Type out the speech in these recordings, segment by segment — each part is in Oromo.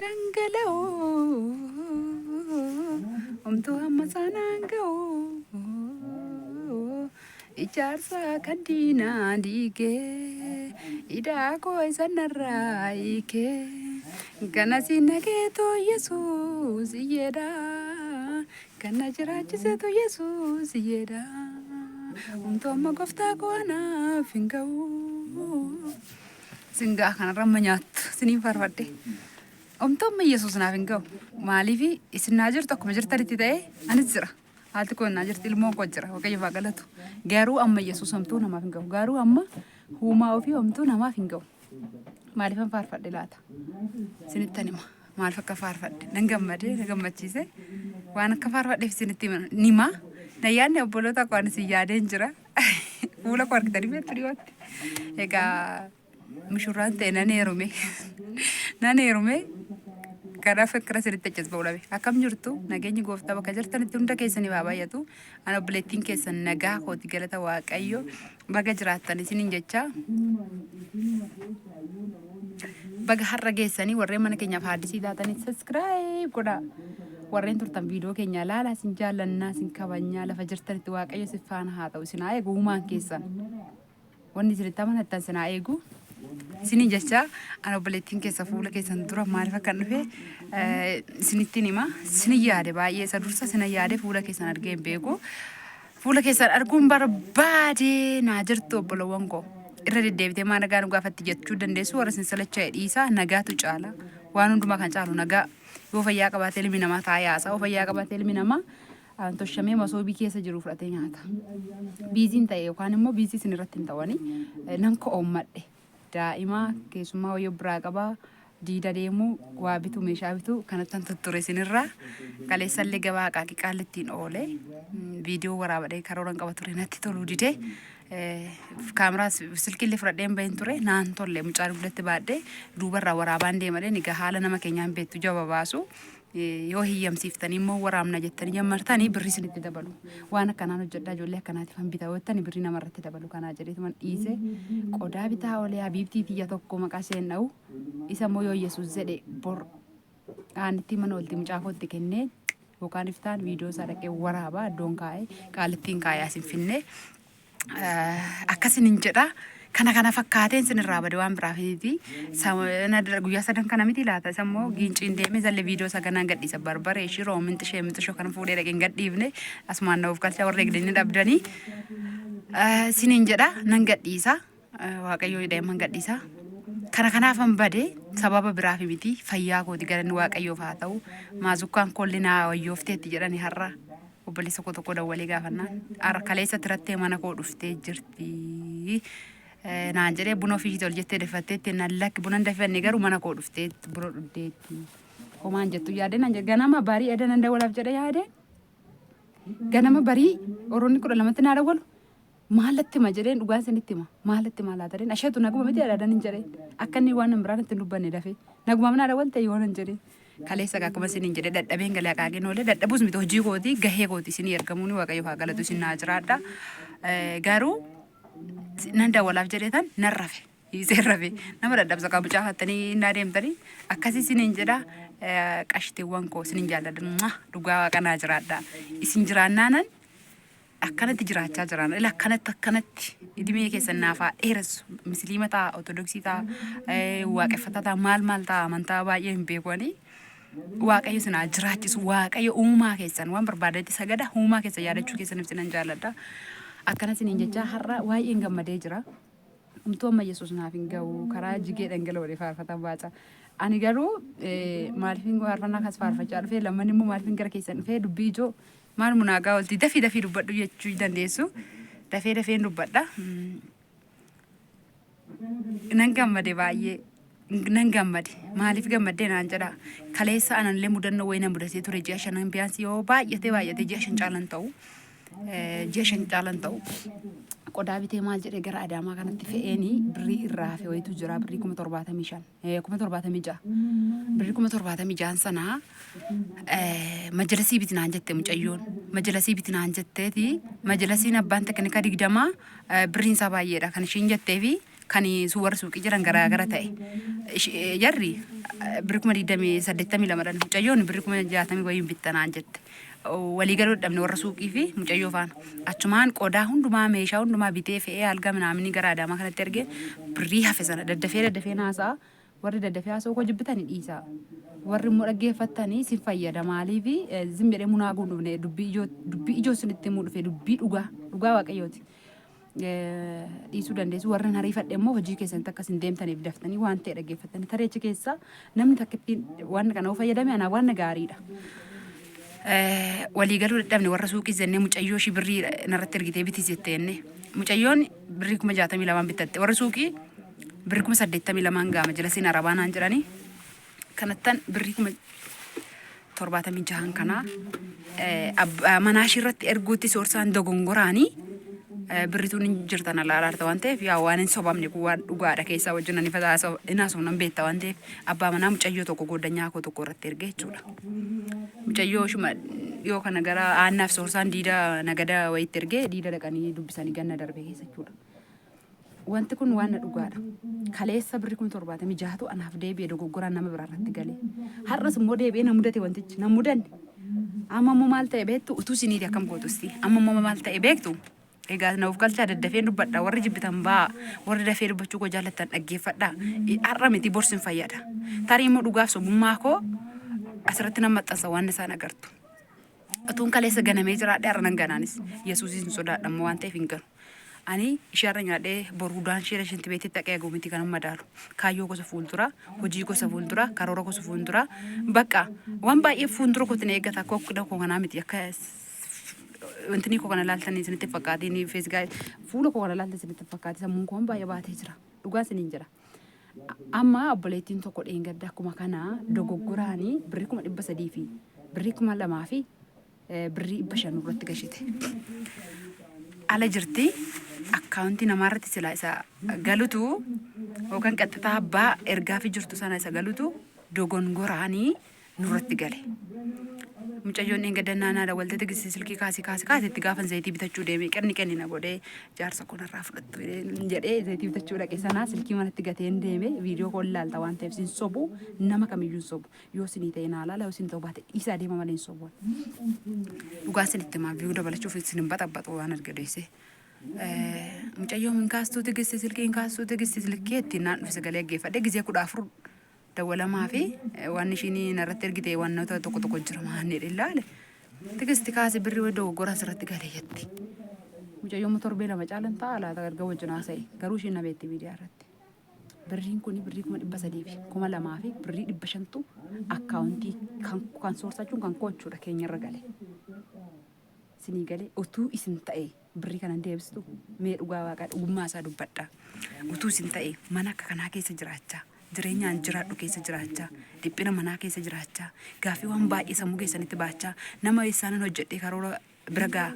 dhangala'u homtuu hamma sanaan ga'u ijaarsa kan diinaa diigee idaa koo isa narraa hiikee kana si nageetu Yesuus jedha kan na jiraachisetu Yesuus jedha homtuu amma gooftaa koo anaaf hin ga'u. Isin ga'a kanarra amma nyaattu isiniin faarfadhe. Omtuu amma Yesuus naaf hin ga'u. Maaliif isin naa jirtu akkuma jirtanitti ta'e anis jira. Haati koo naa jirti ilmoon koo jira waaqayyo haa galatu. Garuu amma Yesuus omtuu namaaf hin ga'u. Garuu amma huumaa ofii omtuu namaaf hin ga'u. Maaliifan faarfadhe laata? Isinittan hima. Maaliif akka faarfadhe? Nan gammadee na gammachiise. Waan akka faarfadheef isinitti hima. Na yaadne obboloota koo ani isin yaadeen jira. Fuula koo argitanii beektu dhiyootti. Egaa mushurraan ta'e nan heerume. Nan heerume. Kanaaf akkana isinitti achas ba'uu dhabe. Akkam jirtu nageenyi gooftaa bakka jirtanitti hunda keessanii haa baay'atu. Ana obboleettiin keessan nagaa kooti galata waaqayyo baga jiraattan isiniin jecha. Baga har'a geessanii warreen mana keenyaaf haaddisii taatanii subscribe godhaa. Warreen turtan viidiyoo keenya ilaalaa isin jaallannaa isin kabajnaa lafa jirtanitti waaqayyo isin faana haa ta'u isin haa eegu uumaan keessan. Wanni isinitti amanattan isin haa eegu. Isiniin jecha ana obboleettiin keessa fuula keessan dura maaliif akkan dhufe isinittiin hima. Isin yaade baay'ee isa dursa isin yaade fuula keessan argee hin beeku. Fuula keessan arguun barbaade naa jirtu obbolowwan koo. Irra deddeebitee maa nagaa nu gaafatti jechuu dandeessu warra isin salacha'e dhiisaa nagaatu caala. Waan hundumaa kan caalu nagaa. Yoo fayyaa qabaate ilmi namaa taa'ee haasa'a. Yoo fayyaa qabaate ilmi namaa toshamee masoobii keessa jiru fudhatee nyaata. Biiziin ta'e yookaan immoo biizii isin irratti hin ta'anii nan ko'oommadhe. Daa'ima keessummaa wayyoo biraa qabaa diida deemuu waa bitu meeshaa bitu kanattan tutture isinirraa. Kaleessallee gabaa Aqaaqii Qaallittiin oole. Viidiyoo waraabadhee karooran qaba ture natti toluu dide. Kaameraa silkiillee fudhadheen bahin ture naan tolle mucaa dugdatti baadhee duubarraa waraabaan deemadheen egaa haala nama keenyaan beektu jaba baasu yoo hiyyamsiiftanii immoo waraabna jettanii jammartanii birrii isinitti dabalu waan akkanaan hojjedhaa ijoollee akkanaatiif han bitaa jettanii birrii namarratti dabalu kanaa jedheetuman dhiise qodaa bitaa oolee habiibtii tiyya tokko maqaa isheen dha'u isa immoo yoo yesuus jedhe bor aanittii mana olti mucaa kootti kennee yookaan iftaan viidiyoo isaa dhaqee waraabaa iddoon kaa'ee qaalittiin kaa'ee as hin finne akkasin hin jedha. Kana kana fakkaateen sin irraa bade waan biraa miti. Guyyaa sadan kana miti laata isa immoo giinciin deemee zalle viidiyoo isa ganaan gadhiisa barbaree shiroo minxishee minxishoo kana fuudhee dhaqeen gadhiifne asumaan na of galchaa warra eegdanii dhabdanii. Sinin jedha nan gadhiisa. Waaqayyoo jedhee amman gadhiisa. Kana kanaafan bade sababa biraaf miti fayyaa kooti galanni waaqayyoof haa ta'u. Maazukkaan koolli naa wayyoofteetti jedhani har'a obboleessa koo tokko dawwalee gaafannaan har'a kaleessa tirattee mana koo dhuftee jirti. Naan jedhee buna ofii ishiitii ol jettee deeffatteetti naan lakki buna hin danfifanne garuu mana koo dhuftee buna dhugdeetti. Homaan jettu yaadee naan jedhe ganama barii edda nan dawwalaaf jedhe yaadee ganama barii oroonni 12tti naa dawwalu Maalatti hima jedheen dhugaa isinitti hima. Maalatti hima laata jedheen asheetu naguma miti adaadan hin jedheen. Akka inni waan biraan itti hin dubbanne dafee. Naguma mana haadha wanta yoo hin jedheen. Kaleessa akkuma isiniin jedhee dadhabeen galee akaakeen oolee dadhabuus miti hojii kooti gahee kooti isinii ergamuun waaqayyo haa galatu isin naa jiraadha. Garuu nan dawwalaaf jedhee tan nan rafe. Hiisee rafe nama dadhabsa qabu caafattanii innaa deemtanii akkasii isiniin jedha qashtiiwwan koo isiniin jaalladha dhugaa waaqa naa jiraadha. Isin jiraannaanan akkanatti jiraachaa jiraan ila akkanatti akkanatti idimee keessan naaf haa dheeressu misiliima ta'a ortodoksii ta'a waaqeffataa ta'a maal maal ta'a amantaa baay'ee hin beeku ani waaqayyo isin haa jiraachisu waaqayyo uumaa keessan waan barbaadetti sagada uumaa keessan yaadachuu keessaniif isinan jaalladha akkana isiniin jechaa har'a baay'een gammadee jira. Homtuu amma Yesuus naaf hin ga'u karaa jigee dhangala'oodhe faarfatan baaca. Ani garuu maaliifin faarfannaa kas faarfachaa dhufee lamman immoo maaliifin gara keessan dhufee dubbii ijoo maal munaagaa olti dafii dafii dubbadhu jechuu dandeessu. Dafee dafeen dubbadha. Nan gammade baay'ee. Nan gammade. Maaliif gammaddee naan jedha. Kaleessa ananillee mudannoo wayii na mudatee ture ji'a shanan biyyaansi yoo baay'atee baay'atee ji'a 5 caalan ta'u. Ji'a 5 caalan ta'u. Qodaa bitee maal jedhee gara Adaamaa kanatti fe'eenii birrii irraa hafe wayitu jira birrii 75,000 76,000 birrii 76,000 sanaa majalasii bitinaan jette mucayyoon majalasii bitinaan jetteeti majalasiin abbaan teknika 20 birriin isaa baay'eedha kan ishiin jettee fi kan warri suuqii jiran garaagara ta'e jarri Birri 20,082dhaan mucayyoon birri 60,000 wayiin bittanaan jette. Walii galuu dadhabne warra suuqii fi mucayyoo faana. Achumaan qodaa hundumaa meeshaa hundumaa bitee fe'ee alga minaaminii gara Adaamaa kanatti ergee birrii hafe sana daddafee daddafee naasa'a. Warri daddafee haasa'uu koo jibbitani dhiisaa. Warri immoo dhaggeeffattanii sin fayyada maaliif zim jedhee munaaguu hin dhufne dubbii ijoo dubbii ijoo isinitti himuu dhufe dubbii dhugaa dhugaa waaqayyooti. Dhiisuu dandeessu warra hin ariifadhe immoo hojii keessanitti akka isin deemtaniif daftanii waan ta'e dhaggeeffattanii tarii achi keessaa namni takkittiin waan kana yoo fayyadame anaa waan gaariidha. Walii galuu dadhabne warra suuqii jennee mucayyoo ishii birrii narratti ergitee biti jette jennee mucayyoon birrii 62,000 bitatte warri suuqii birri 82,000 gaama jala siin arabaa naan jedhanii kanattan birrii 76,000 kanaa abbaa manaa ishii irratti erguutti soorsaan dogongoraanii birrituun hin jirtan alaalaarta waan ta'eef yaa waan hin sobamne kun waan dhugaadha keessaa wajjin ani hin haasofnan beekta waan ta'eef abbaa manaa mucayyoo tokko gooddanyaa koo tokko irratti ergee jechuudha. Mucayyoo ishuma dhiyoo kana gara aannaaf soorsaan diida nagada wayitti ergee diida dhaqanii dubbisanii ganna darbe keessa jechuudha. Wanti kun waan dhugaadha. Kaleessa birri 76,000tu anaaf deebi'e dogoggoraan nama biraa irratti galee. Har'as immoo deebi'ee na mudate wantichi na mudanne. Amma immoo maal ta'e beektu utuu isiniiti akkam gootu isti. Amma immoo maal ta'e beektu Egaa na of galchaa daddafeen dubbadha warri jibbitan ba'aa warri dafee dubbachuu koo jaallattan dhaggeeffadha. Har'a miti borsin fayyada. Tarii immoo dhugaaf sobummaa koo asirratti nan maxxansa waan isaan agartu. Utuun kaleessa ganamee jiraadhe har'a nan ganaanis. Yesuusis hin sodaadha immoo waan ta'eef hin ganu. Ani ishee har'a nyaadhee boru udaan ishee shinti beetitti dhaqee aguu miti kanan madaalu. Kaayyoo gosa fuulduraa, hojii gosa fuulduraa, karoora gosa fuulduraa. Bakka waan baay'ee fuuldura kootti na eeggata akka okkida koo kanaa miti akka wantinii koo kana ilaaltanii isinitti fakkaatiin feesgaa fuula koo kana ilaaltan isinitti fakkaate sammuun koo waan baay'ee baatee jira. Dhugaa isiniin jira. Amma obboleettiin tokko dheengadda akkuma kana dogoggoraanii birrii 300,000 fi birrii 2,000 fi birrii 500 irratti gashite. Ala jirti akkaawuntii namaa irratti silaa isa galutu yookaan qaxxitaa abbaa ergaa fi jirtu sana isa galutu dogongoraanii nurratti gale. Mucayyoon dheengadda naanaa dawwalte tigisi silkii kaasi kaasi kaasi itti gaafan zayitii bitachuu deeme qenni qenni na godhee jaarsa koo narraa fudhattu jedhee zayitii bitachuu dhaqe sanaa silkii manatti gateen deeme viidiyoo koo ilaalta waan ta'eef sin sobu nama kamiyyuu hin sobu yoo sinii ta'e naa laala yoo sin ta'u baate dhiisaa deema malee hin sobu. Dhugaa sinitti himaa viyuu dabalachuuf isin hin baxabaxu waan arge deessee. Mucayyoo hin kaastuu tigisi silkii hin kaastuu tigisi silkii ittiin naan dhufe sagalee dhaggeeffadhe gizee 14 dawwalamaa fi waan ishiin narratti ergite wantoota tokko tokko jira maanni ilaale. Tigisti kaasi birri wayii dogoggora asirratti gale jetti. Mucayyoon torbee 2 caalan ta'a laata erga wajjin haasa'e garuu ishiin na beekti miidiyaa irratti. Birriin kun birrii 300,000 fi 2,000 fi birrii 500tu akkaawuntii kan soorsachuun kan koo jechuudha keenyarra gale. Isinii galee utuu isin ta'e birrii kana hin deebistu mee dhugaa waaqaa dhugummaa isaa dubbadha. Utuu isin ta'e mana akka kanaa keessa jiraachaa jireenyaan jiraadhu keessa jiraachaa dhiphina manaa keessa jiraachaa gaaffii waan baay'ee sammuu keessanitti baachaa nama eessaanan hojjedhee karoora bira ga'a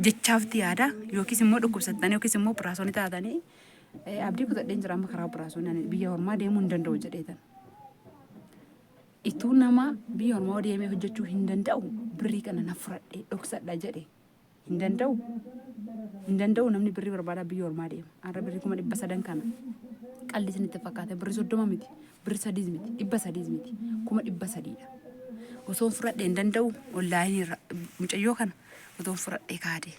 jechaafti yaada yookiis immoo dhukkubsattanii yookiis immoo opiraasyoonii taatanii abdii kutadheen jira amma karaa opiraasyoonii ani biyya ormaa deemuu hin danda'u jedheetan. Ituu nama biyya ormaa deemee hojjechuu hin danda'u birrii kana na fudhadhee dhoksadha jedhe hin danda'u. Hin danda'u namni birrii barbaadaa biyya ormaa deema. Har'a birrii 300,000 kana qalli isinitti fakkaate birrii 30 miti birrii sadiis miti 300s miti 300,000dha. Osoon fudhadhee hin danda'u onlaayinii irra mucayyoo kana otoon fudhadhee kaadee.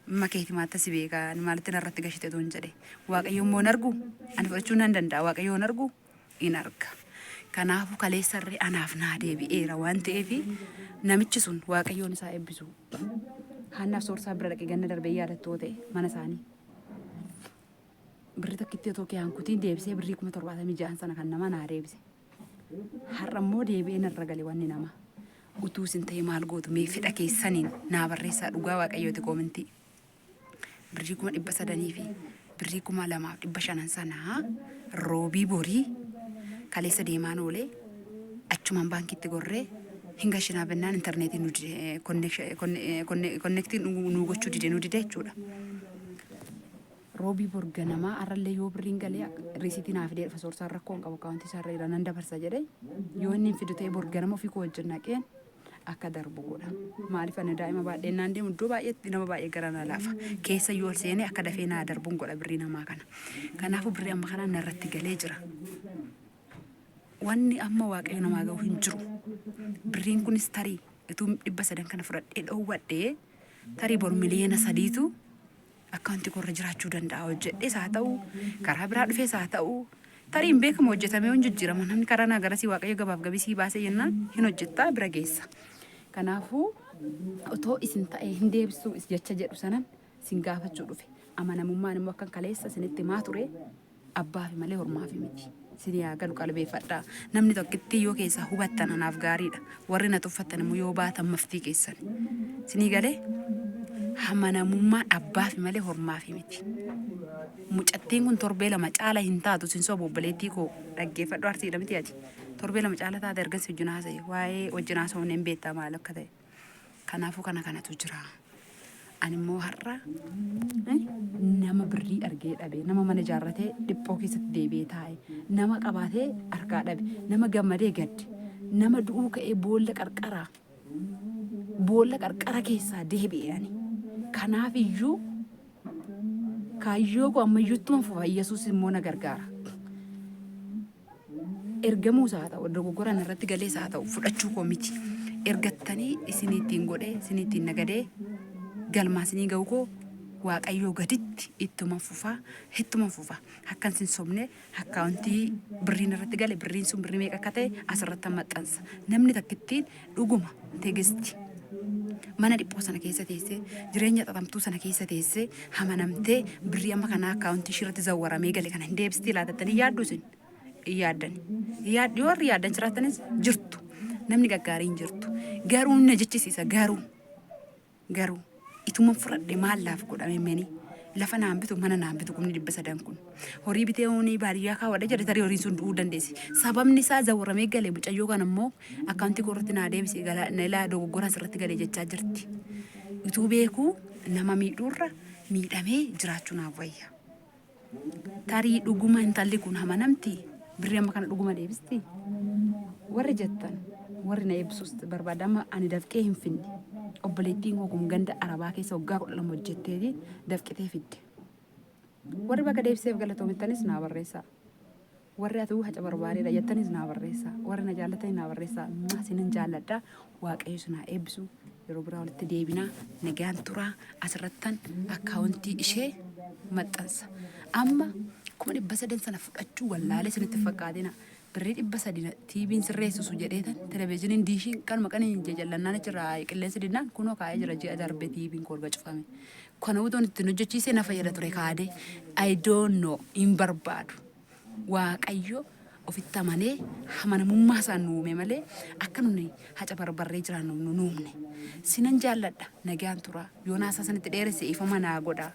Dhimma keeti maatta si beeka ani maalitti narratti gashite otoon jedhe. Waaqayyo immoo hin argu ani fudhachuu nan danda'a waaqayyo hin argu in arga. Kanaafuu kaleessarree anaaf naa deebi'eera waan ta'eef namichi sun waaqayyoon isaa eebbisu. Haannaaf soorsaa bira dhaqee ganna darbee yaadattoo ta'e mana isaanii. Birri takkitti otoo kee hankutiin deebisee birrii 76,000 sana kan nama naa deebise. Har'a immoo deebi'ee narra gale wanni nama. Utuu isin ta'e maal gootu mee fedha keessaniin naa barreessaa dhugaa waaqayyooti koomentii. Birrii 300,000 fi birrii 2,500 sanaa roobii borii kaleessa deemaan oolee achumaan baankiitti gorree hin gashinaa bennaan intarneetiin nu dide konneektiin nu gochuu dide nu dide jechuudha. Roobii bor ganamaa har'allee yoo birriin galee riisiitii naa fidee dhufa soorsaan rakkoo hin qabu akkaawuntii isaarra jira nan dabarsa jedhee yoo inni hin fidu ta'e bor ganama ofii koo wajjin naqeen akka darbu godha. Maaliif ani daa'ima baadheen naan deemu iddoo baay'eetti nama baay'ee gara na laafa. Keessa yoo ol seenee akka dafee naa darbuun godha birrii namaa kana. Kanaafuu birrii amma kanaa narratti galee jira. Wanni amma Waaqayyo namaa ga'u hin jiru. Birriin kunis tarii utuu 300 kana fudhadhee dhoowwadhee tarii bor 3 miliyoona akkaawuntii koorra jiraachuu danda'a. Hojjedhees haa ta'u, karaa biraa dhufees haa ta'u, tarii hin beekamu, hojjetamee hin jijjiirama. Namni karaa naa garasii Waaqayyo gabaaf gabisii baasee jennaan hin hojjettaa bira geessa. Kanaafuu otoo isin ta'ee hin deebisuu jecha jedhu sanan isin gaafachuu dhufe. Amanamummaan immoo akkan kaleessa isinitti himaa ture abbaafi malee hormaafi miti. Isin yaa galu, qalbeeffadhaa. Namni tokkitti yoo keessaa hubattan anaaf gaariidha. Warri na tuffattan immoo yoo baatan maftii keessan. Isinii galee, amanamummaan abbaafi malee hormaafi miti. Mucattiin kun torbee 2 caala hin taatu, sin sobu, obboleettii koo dhaggeeffadhu, Arsiidha miti ati. Torbee 2 caala taate ergan si wajjin haasa'e, waa'ee wajjin haasofne hin beektaa maal akka ta'e. Kanaafuu kana kanatu jira. Ani immoo har'a nama birrii argee dhabe, nama mana ijaarratee dhiphoo keessatti deebi'ee taa'e, nama qabaatee harkaa dhabe, nama gammadee gadde, nama du'uu ka'ee boolla qarqara keessaa deebi'e ani. Kanaaf iyyuu kaayyoo koo ammayyuuttuma fufa, Yesuus immoo na gargaara. Ergamuus haa ta'u, dogoggoraan irratti galees haa ta'u, fudhachuu koo miti. Ergattanii isinii ittiin godhee, isinii ittiin nagadee, galmaa isinii ga'u koo Waaqayyoo gaditti ittuma fufaa, ittuma fufa. Akkan sin sobne, akkaawuntii birriin irratti gale, birriin sun birrii meeqa akka ta'e asirratti maxxansa. Namni takkittiin dhuguma Tegisti mana dhiphoo sana keessa teessee, jireenya xaxamtuu sana keessa teessee, amanamtee birrii amma kanaa akkaawuntii ishii irratti zawwaramee gale kana hin deebistii laatattanii yaaddu isin? Hin yaaddan. Yoo warri yaaddan jiraatanis jirtu. Namni gaggaariin jirtu. Garuu na jechisiisa, garuu ituma fudhadhe maal laaf godhame meni lafa naan bitu, mana naan bitu, 300,000 kun horii bitee hoonii baadiyyaa kaawwadhe jedhe, tarii horiin sun du'uu dandeessi. Sababni isaa zawwaramee gale. Mucayyoo kana immoo akkaawuntii koo irratti naa deebise, na ilaa, dogoggoraan sirratti gale jechaa jirti. Utuu beekuu nama miidhuurra miidhamee jiraachuu naaf wayya. Tarii dhuguma intalli kun amanamti, birrii amma kana dhuguma deebisti warri jettan, warri na eebbisuus barbaada, amma ani dafqee hin finne. Obboleettiin koo kun ganda arabaa keessa waggaa 12 hojjetteeti dafqitee fidde. Warri bakka deebiseef galatoomittanis naa barreessaa. Warri atuu haca barbaadeedha jettanis naa barreessaa. Warri na jaallatanii naa barreessaa. Sinin jaalladha. Waaqayyo isin haa eebbisu. Yeroo biraa walitti deebinaa. Nagaan turaa. Asirrattan akkaawuntii ishee maxxansa. Amma 300,000 sana fudhachuu wallaalee isinitti fakkaatina. Birrii 300 TVn sirreessisu jedheetan, televezyiiniin diishiin kanuma qaniin jajallannaan achirraa qilleensi dinnaan kunoo kaa'ee jira. Ji'a darbe TVn koo erga cufame. Kana utuun ittiin hojjechiisee na fayyada ture kaadee. I don't know, hin barbaadu. Waaqayyo ofitti amanee amanamummaa isaan nu uume malee akka nuni haca barbarree jiraannu nu uumne. Sinan jaalladha, nagaan tura. Yoonaasaa sanitti dheeresse, ifama naa godha.